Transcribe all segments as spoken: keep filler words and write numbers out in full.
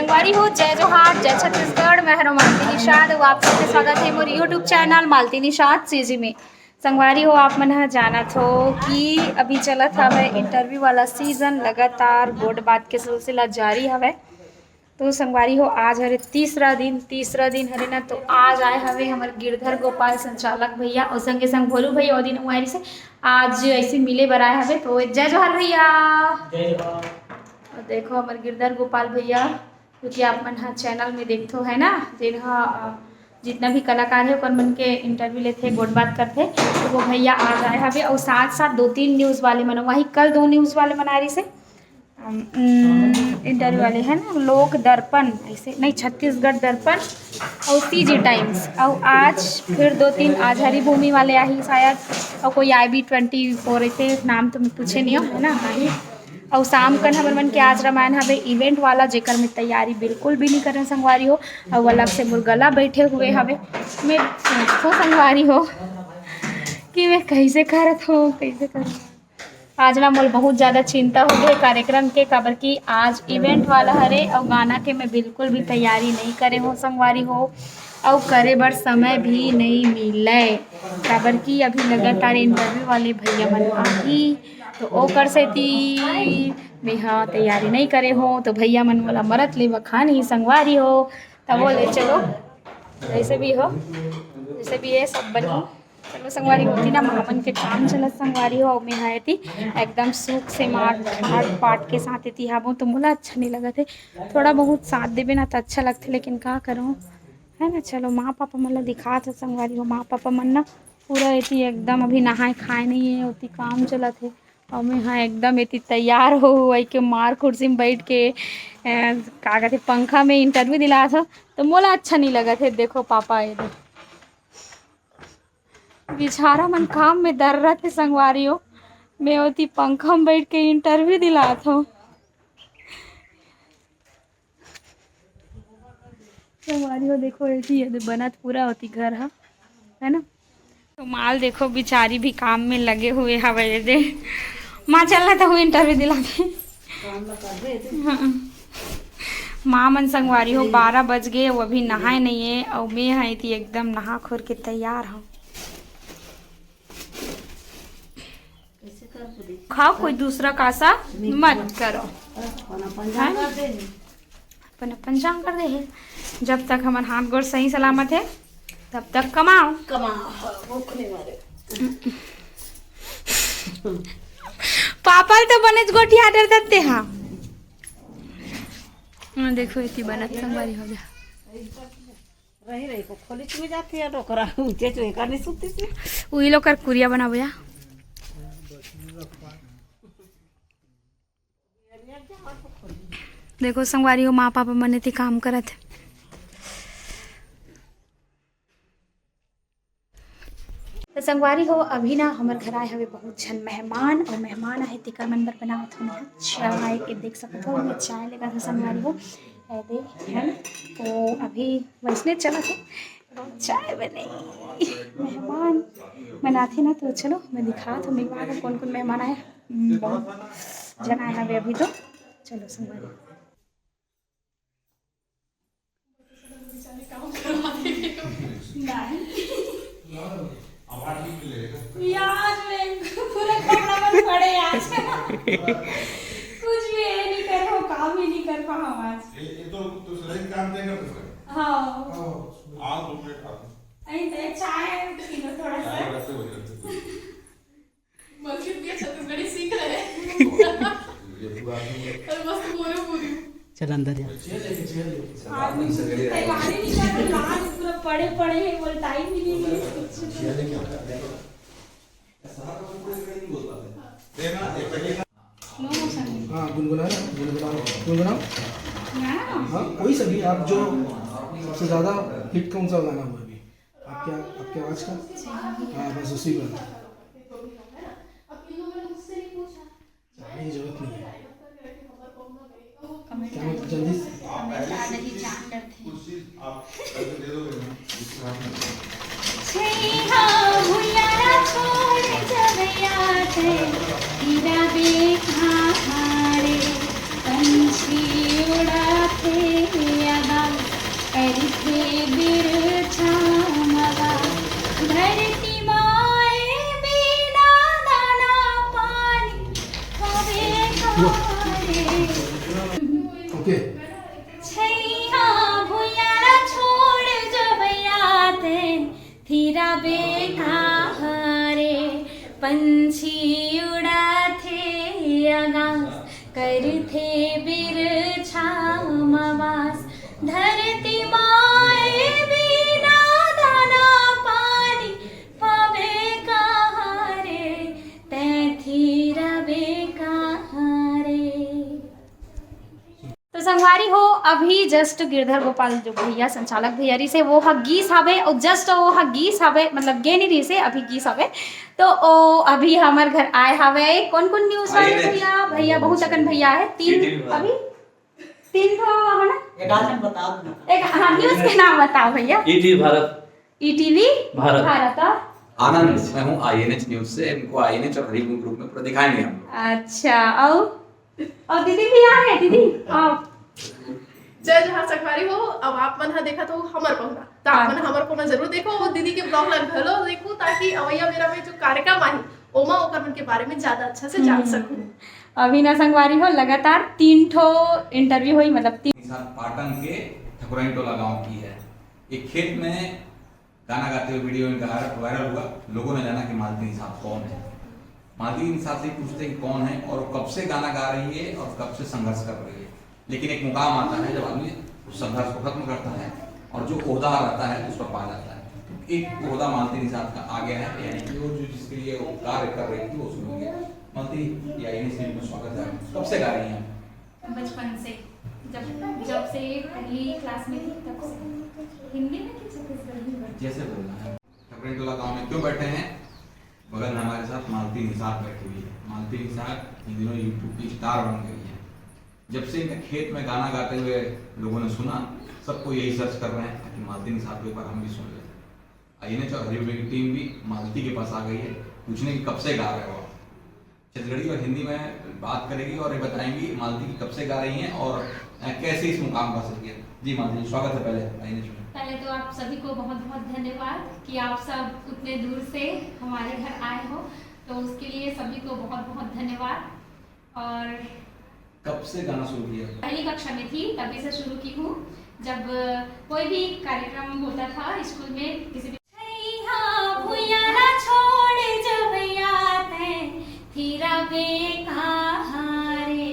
संगवारी हो, जय जोहार, जय छत्तीसगढ़। मैं हरो मालती निषाद अउ आप सबके स्वागत हे मोर YouTube channel Malti Nishad CG में। संगवारी हो, आप मन ह जानत हो कि अभी चलत हवय इंटरव्यू वाला सीजन, लगातार गोठ बात के सिलसिला जारी हवय। तो संगवारी हो, आज हरे तीसरा दिन, तीसरा दिन हरे ना, तो आज आए हवे हमर गिरधर गोपाल संचालक भैया अउ संगे संग भोलू भैया, ओ दिन उआरी से आज ऐसे मिले बर आए हवे। तो जय जोहार भैया। जय जोहार। अउ देखो हमर गिरधर गोपाल भैया, क्योंकि आप मन ह चैनल में देखथो है ना, जेन ह, अ, जितना भी कलाकार हे ओकर मन के इंटरव्यू लेथे, गोठ बात करथे, तो वो भैया आज आए हवे। अउ साथ साथ दो तीन न्यूज़ वाले मन, वही कल दो न्यूज़ वाले मन आए रहिसे, अम, उम, इंटरव्यू वाले है ना, लोक दर्पण, ऐसे नहीं, छत्तीसगढ़ दर्पण अउ सीजी टाइम्स, अउ आज फिर दो तीन, आज हरिभूमि वाले आही शायद, अउ कोई आई बी ट्वेंटी फोर, ऐसे नाम तो मैं पूछे नहीं हो, है ना, आही। अउ शाम कन हमर मन के आज रामायण हवे इवेंट वाला, जेकर में तैयारी बिल्कुल भी नहीं करे संगवारी हो, अउ अलग से मोर गला बैठे हुए हवे। मैं सोचो संगवारी हो कि मैं कैसे करत हो, कैसे करत हो। आज ना मोल बहुत ज़्यादा चिंता हो गए कार्यक्रम के, काबर कि आज इवेंट वाला हरे अउ गाना के मैं बिल्कुल भी तैयारी नहीं करे हो संगवारी हो, अउ करे बर समय भी नहीं मिले, काबर कि अभी लगातार इंटरव्यू वाले भैया मन आही, तो ओकर सेती मेहा तैयारी नहीं करे हो, तो भैया मन मोला मरत ले बखान ही संगवारी हो। तब बोले चलो, जैसे भी हो, जैसे भी है सब बनी। चलो संगवारी होती ना, मामन के काम चलत संगवारी हो, अउ मेहा एती एकदम सुख से मार ठाट पाट के साथ एती हाबो, तो मोला अच्छा नहीं लगत है। थोड़ा बहुत साथ देबे ना तो अच्छा लगथे, लेकिन का करूँ, है ना। चलो माँ पापा मन ला दिखात हो संगवारी हो, माँ पापा मन ना पूरा एती एकदम अभी नहाए खाए नहीं है, ओती काम चलत है। अउ मैं हाँ एकदम एती तैयार हो, हो, आई के मार कुर्सी में बैठ के, अ, का कहते, पंखा में इंटरव्यू दिलात हो, तो मोला अच्छा नहीं लगत है। देखो पापा, ये दे। बेचारा मन काम में दर्रत हे संगवारी हो, मैं ओती पंखा में बैठ के इंटरव्यू दिलात हो। संगवारी हो, देखो, एती ये दे बनत पूरा होती घर ह, है ना। तो माल देखो, बिचारी भी काम में लगे हुए हवे। ये दे, माँ, चल ना, तो इंटरव्यू दिला दे। हाँ। माँ मन संगवारी हो, बारह बज गए, वो अभी नहाए नहीं है, और मैं है थी एकदम नहा खोर के तैयार हूँ। खाओ, कोई दूसरा कासा मत करो। अपन अपन जान कर दे हे। जब तक हमर हाथ गोड़ सही सलामत है, तब तक कमाओ। कमाओ, हाँ, भूख नहीं मारे। पापा तो बनेच गोठिया डर देते हाँ। हाँ, देखो, इतनी बनत संगवारी हो जा। रही रही को खोली चुए जाती है, डोकरा ऊंचे चुए का नहीं सुनती थी। उही लोग कर कुरिया बनाबो या। देखो संगवारी हो, माँ पापा मन एती काम करत हे। तो संगवारी हो, अभी ना हमर घर आए हवे बहुत झन मेहमान, और मेहमान आए तेकर मन बर बनावत हन चाय। ये देख सकत हो, मैं चाय लेकर था संगवारी हो, ये दे, है ना। तो अभी वैसने चलत हे, चाय बने, मेहमान मन आथे ना, तो चलो मैं दिखात हूँ मेहमान कौन कौन मेहमान आए। हम्म, बहुत झन आए हवे अभी तो। चलो संगवारी। यार, मैं पूरा कपड़ा मन पड़े आज। कुछ भी ये नहीं कर पाऊँ, काम ही नहीं कर पाऊँ आज। ये, ये तो, तो सिलाई काम देगा तो फिर। हाँ। हाँ, आज दो मिनट आप। अरे, तो चाय पी लो थोड़ा सा। चाय रखते हो, रखते हो। मलकित के छत्तीसगढ़ी सीख रहे हैं। ये पूरा आदमी और मस्त बोले पूरी। चल अंदर जा। आज तैयारी नहीं कर, लाज पूरा पड़े पड़े हैं, बोल टाइम ही नहीं मिले। देना, ये पहले हाँ, गुनगुना, गुनगुनाओ, गुनगुनाओ। हाँ, कोई सा भी, आप जो सबसे ज़्यादा हिट कौन सा गाना हुआ अभी आपके, आपके आवाज़ का? हाँ, बस उसी का। नहीं, जरूरत नहीं है। कमेंट क्या मतलब, जल्दी से? कमेंट आ रही, जान डरते हैं। छैहा भुइयां ला छोड़ जब याद गिराबे कहाँ रे, पंछी उड़ाथे ओके। छैया भुइयां ला छोड़ जबैया ते, थिरा बेका हरे। पंछी उड़ाथे अगास, करथे बिरछा म बास। धरती माए बिना दाना पानी पाबे कहाँ रे, तैं थिरा बेका हरे। तो संगवारी हो, अभी just गिरधर गोपाल जो भैया, संचालक भैया रहिसे, वो ह गीस हवे, और just वो ह गीस हवे, मतलब गे नहीं रहिसे, अभी गीस हवे। तो ओ अभी हमर घर आए हवे। कौन कौन news वाले भैया? भैया बहुत अकन भैया है, तीन। अभी तीन ठो है ना? एक आध बता दो। एक, हाँ, news के नाम बताओ भैया। ईटीवी भारत। ईटीवी भारत। भारत। आनंद, मैं हूँ आईएनएच न्यूज से। इनको आईएनएच और हरिगुण ग्रुप में पूरा दिखाएंगे हम। अच्छा, और और दीदी भी आ गए, दीदी, आओ। जय जोहार संगवारी हो। अब आप मन ह देखत हो हमर पहुना, त आप मन हमर पहुना जरूर देखो और दीदी के ब्लॉग ला घलो देखो, ताकि अवैया मेरा में जो कार्यक्रम आही, ओमा ओकर मन के बारे में ज्यादा अच्छा से जान सकूं। अभी ना संगवारी हो, लगातार तीन ठो इंटरव्यू होई, मतलब तीन। पाटन के ठकुराइन टोला गांव की है। एक खेत में गाना गाते हुए वीडियो इनका वायरल हुआ। लोगों ने जाना कि मालती निषाद कौन है। मालती निषाद से पूछते कि कौन है और वो कब से गाना गा रही है और कब से संघर्ष कर रही है। लेकिन एक मुकाम आता है जब आदमी उस संघर्ष को खत्म करता है और जो ओहदा रहता है उसको पा जाता है। तो एक ओहदा मालती निषाद का आ गया है, यानी कि वो जो जिसके लिए वो कार्य कर रही थी वो उसको मिल गया। मालती, या इन्हीं से स्वागत है। कब से गा रही हैं? बचपन से, जब जब से पहली क्लास में थी तब से। हिंदी में कि छत्तीसगढ़ी में? जैसे बोलना है। ठकुराइन टोला गांव में क्यों बैठे हैं? बगल में हमारे साथ मालती निषाद बैठी हुई है। मालती निषाद इन दिनों यूट्यूब की स्टार बन गई है। जब से इनके खेत में गाना गाते हुए लोगों ने सुना, सबको यही सर्च कर रहे हैं कि मालती निषाद के ऊपर हम भी सुन लें। आईएनएच और हरिओम की टीम भी मालती के पास आ गई है, पूछने की कब से गा रहे हो आप। छत्तीसगढ़ी और हिंदी में बात करेगी और ये बताएंगी मालती की कब से गा रही हैं और, अ, कैसे इस मुकाम को हासिल किया। जी मालती जी, स्वागत है पहले आईएनएच में। पहले तो आप सभी को बहुत बहुत धन्यवाद कि आप सब उतने दूर से हमारे घर आए हो, तो उसके लिए सभी को बहुत बहुत धन्यवाद। और कब से गाना शुरू किया? पहली कक्षा में थी, तभी से शुरू की हूँ। जब कोई भी कार्यक्रम होता था स्कूल में, किसी भी छैया भुइयां ला छोड़ जबैया तैं थिरा बेका हरे।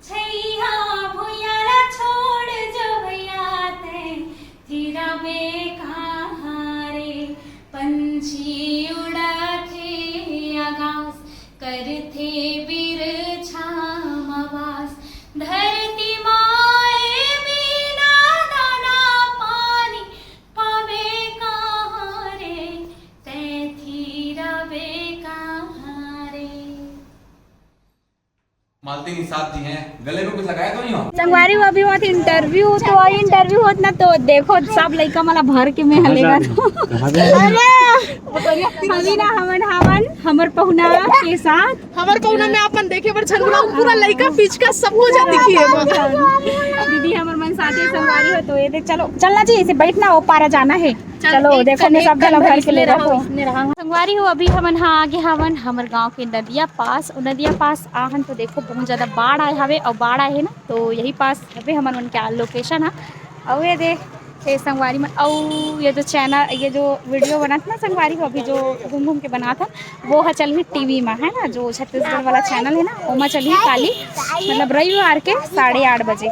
छैया भुइयां ला छोड़ जबैया तैं थिरा बेका हरे। पंछी उड़ाथे अगास, करथे बिरछा म बास। धरती माए बिना दाना पानी पाबे कहाँ रे, तैं थिराबे कहाँ रे। मालती निषाद जी हैं, गले में कुछ लगाया तो नहीं हो? संगवारी हो, अभी वहाँ इंटरव्यू, तो इंटरव्यू होत ना, तो देखो सब लइका मला भर के में हलेगा तो। अरे, अभी ना हमन, हमन, हमर पहुना के साथ हमर पहुना में अपन देखे बर झन बुलाओ, पूरा लइका पिचका सबको जन दिखी है। दीदी हमर मन साथे संगवारी हो, तो ये देख, चलो, चलना चाहिए, इसे बैठना, वो पारा जाना है। चलो, एक देखो, मैं सब झन भर के ले रहा हूँ। संगवारी हो, अभी हमन हा आगे हवन हमर गांव के नदिया पास। और नदिया पास आहन तो देखो, बहुत ज्यादा बाढ़ आए हवे, और बाढ़ आए है ना, तो यही पास हवे हमन मन के लोकेशन हा। और ये देख, ये संगवारी मन, अउ ये जो चैनल, ये जो वीडियो बनात ना संगवारी हो, अभी जो घूम घूम के बनात हन, वो ह चलही टीवी में, है ना, जो छत्तीसगढ़ वाला चैनल है ना, ओमा चलही काली, मतलब रविवार के साढ़े आठ बजे।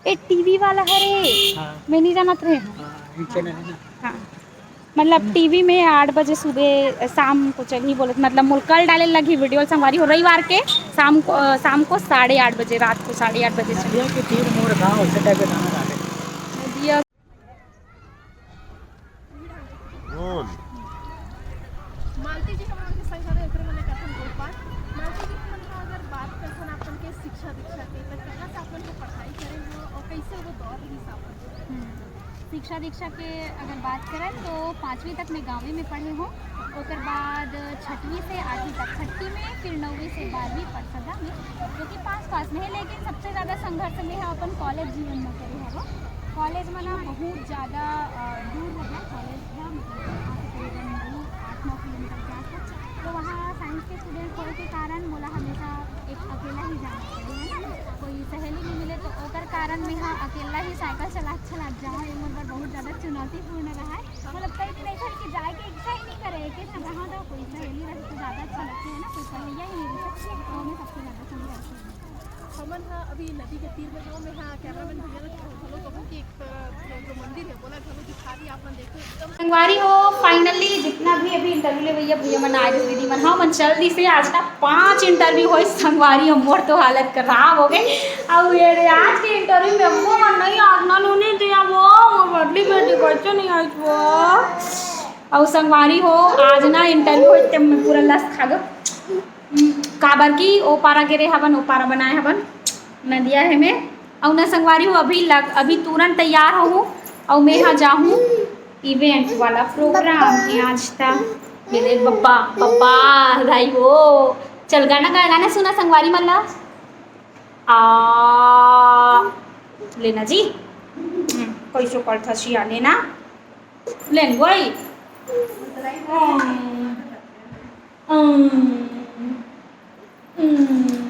ए टीवी वाला हरे, हाँ। मैं नहीं जानत रहे। हाँ, ये चैनल है ना। हाँ। मतलब टीवी में आठ बजे सुबह, शाम को चलही बोलत, मतलब मोला कल डाले लगही वीडियो संगवारी हो, रविवार के शाम को, अ, शाम को साढ़े आठ बजे, रात को साढ़े आठ बजे चलही। नदिया के तीर मोर गाँव, ऐसे टाइप के गाना डाले। नदिया। बोल। मालती जी हमन के संग हवे, ओकरे मन ले कथन गोपाल। मालती जी, हमन ह अगर बात करथन आपन के शिक्षा दीक्षा के, त कहाँ से आपन के पढ़ाई करे हो और कैसे वो दौर रहिस आपन? हम्म। शिक्षा दीक्षा के अगर बात करन तो पाँचवीं तक मैं गाँवे में पढ़े हूँ। ओकर बाद छठवीं से आठवीं तक, छठी में, फिर नौवीं से बारहवीं परसदा में, जो कि पास पास में है, लेकिन सबसे ज़्यादा संघर्ष में है अपन कॉलेज जीवन में करे हवो। कॉलेज में ना बहुत ज़्यादा, अ, दूर रहा कॉलेज है, मतलब यहाँ से करीबन वही आठ नौ किलोमीटर के आसपास। तो वहाँ साइंस के स्टूडेंट होने के कारण मोला हमेशा मैं हा अकेला ही साइकिल चलात चलात जाऊँ, ये मोर बर बहुत ज्यादा चुनौतीपूर्ण रहा है। मतलब कई दिन ऐसा है कि जाए के इच्छा ही नहीं करे, एक ही ठन रहा तो कोई सहेली रहे तो ज्यादा अच्छा लगता है ना, कोई सहेलिया ही नहीं रहे तो हमें सबसे ज्यादा समझ आती है। हमन हा अभी नदी के तीर में हवं, मैं हा कैमरामैन भैया ला घलो कहूँ कि एक, अ, जो मंदिर है, बोला घलो दिखा दी, आप मन देखो एकदम। संगवारी हो, finally जितना भी अभी इंटरव्यू लेवइया भैया मन आए रहिस, दीदी मन, हाँ, मन चल दिस हे। आज तक पांच इंटरव्यू होइस संगवारी हो, मोर तो हालत खराब हो गई। अउ ये रे, आज के इंटरव्यू में वो मन नहीं, आज ना नूनी दिया वो, वो बदली बेटी कैसे नहीं आई वो। अउ संगवारी हो, आज ना इंटरव्यू होइस ते मैं पूरा लस खा गो। हम्म, काबर कि ओ पारा गे रे हवन, ओ पारा बनाए हवन, नदिया हे में। अउ न संगवारी हो, अभी लग, अभी तुरंत तैयार होहूँ अउ मैं हा जाहूँ इवेंट वाला प्रोग्राम हे आज तक। मेरे बब्बा, बब्बा, दाई वो। चल गाना गा, गाना सुना संगवारी मन ला। आ, लेना जी। हम्म, कैसो करथा सिया लेना। लेन वही। हम्म, हम्म, हम्म।